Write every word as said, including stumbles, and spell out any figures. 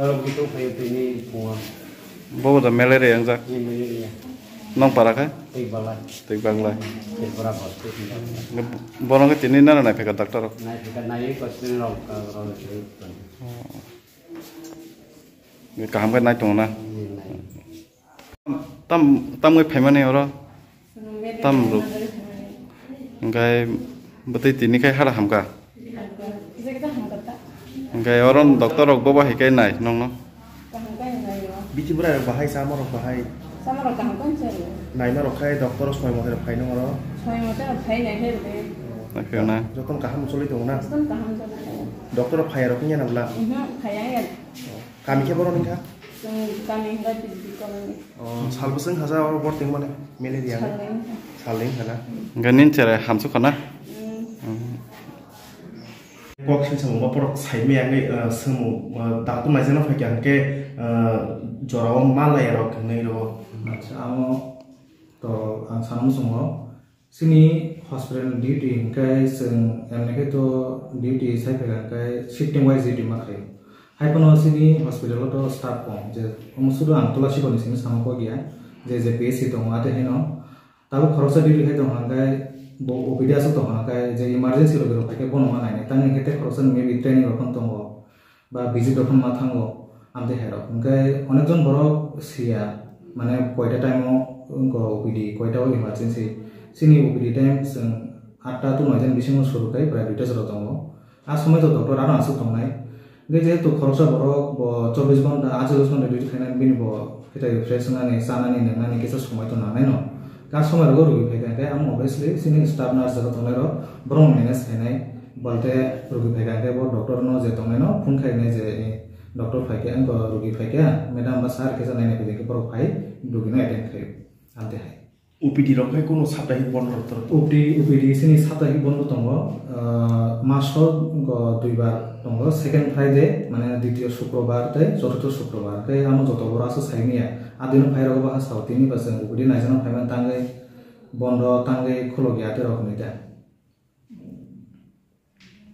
Aro buto phayo tini phungo. Bobo da malaria wngjak. Ni malaria. Nong para khe? Tei balai. Tei balai. Tei pora hospital. Bono khe tini nana nai pheka doctor rok. Nai pheka nai ko tini rok ka rok. Kaham khe nai tongo na? Ni nai. Tam, tam wngwi phaimani oro? Tam ruk. Hwnkhe bwtwi tini khai hara hamkha? Hwnkhe oro doctor rok bobo hai khe nai nongno? Biti bwrai rok bahai, chama rok bahai? Naima rok khai doctor rok soi mote rok phai nong oro? Naiphaio na? Jotono kaham choli tongo na? Doctor rok phai rok wngya na bwla? Kami khe borok wngkha? Chwng kami hwnkhe T D P colony. Oh, sal bwswk haja oro bor tingmani malaria ni? Salni wngkha. Salni wngkha na? Hwnkhe nini cherai hamsuk kha na? Mm. Mm. Kok sing samung ba borok sai maya wngwi, uh, swngmung, uh, doctor naijana phaikha hwnkhe, uh, jorao ma laiya rok hinwi rwo. Acha, amo to ang sana muchungo. Chini hospital ni duty hwnkhe chwng M N K to duty sai phaikha hwnkhe shifting wise duty ma khaio. Hai phano chini hospital o to staff kom, je omo sudu ang Tulasibo ni simi sama kok ya, je je P S C tongo ate heno. Tabuk khoroksa duty khai tongo hwnkhe bo O P D aswk tongo hwnkhe je emergency rok rok phaikhe bono ma nainai. Tangwi hwnkhe tei khoroksa ni maybe training rok phano tongo. Ba visit rok phano ma thango, amtwi hai rok. Hwnkhe onek jon borok siya, mane koita time o wngkha O P D, koita o emergency. Chini O P D time chwng atta to noi jon bisingo suru khai prai duita jora tongo. A somoi to doctor aro aswk tongnai. Hwnkhe jehetu khoroksa borok bo chobbish ghonta, achaish ghonta duty khainai, bini bo Kwtai fresh wngnani, chanani, nwngnani kisa somoi to nangnaino. Ka somoi rogo rwgwi phaikha khe, ang obviously chini staff nurse jaga tongnairok borokno manage khainai, bolte rwgwi phaikha khe bo doctor no je tongnaino phone khainai je, eh, doctor phaikhe, ang bo rwgwi phaikha, madam ba sir kisa naina phaikhe borok phai rwgwino attend khaio. Amtwi hai. O P D rok khai kuno saptahik bondo rok toro? O P D, O P D chini saptahik bondo tongo, ah, maso go duibar tongo, second Friday, mane, ditiyo Sukrobar tei choturtho Sukrobar, tei amo joto boro aswk sai manya. A dino phai rok bo ha sao, tini ba chwng O P D naijana phai man tangwi bondo tangwi khulok ya tei rok ni da.